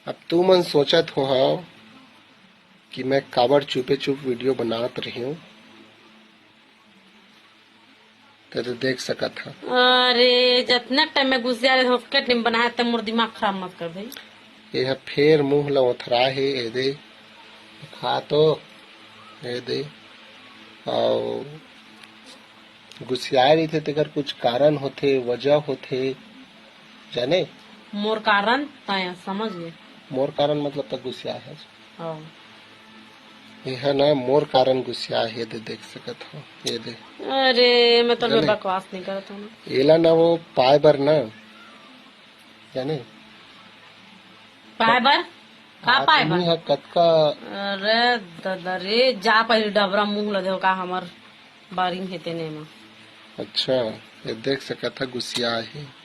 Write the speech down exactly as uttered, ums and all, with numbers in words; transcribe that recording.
अब तुमन सोचत होहव कि मैं काबर चुपे चुप वीडियो बनात रहिहूं, त देख सकत हव। अरे, जतना टाइम में गुसियारे होके टाइम बनाए, त मोर दिमाग खराब मत कर भाई। ये ह फेर मुंह ल ओथरा हे, ए दे। खा तो, ए दे। अउ गुसियाए रहिथे, तेकर कुछ कारण होथे, वजह होथे, जाने? मोर कारण तय समझ ले। मोर कारण मतलब त गुसियाए हे। हाँ। ये है ना, मोर कारण गुसियाए हे, दे देख सकत हो, ये दे। अरे, मैं तो जाने? बकवास नहीं करत हूँ ना। एला ना वो पाए बर ना, जाने? पाए बर? का पाए बर? आदमी ह कतका अरे दादा रे, जा पहले डबरा मुंह ल देव का हमर बारिंग हे तेने में। अच्छा, ये देख सकत ह गुसियाए हे।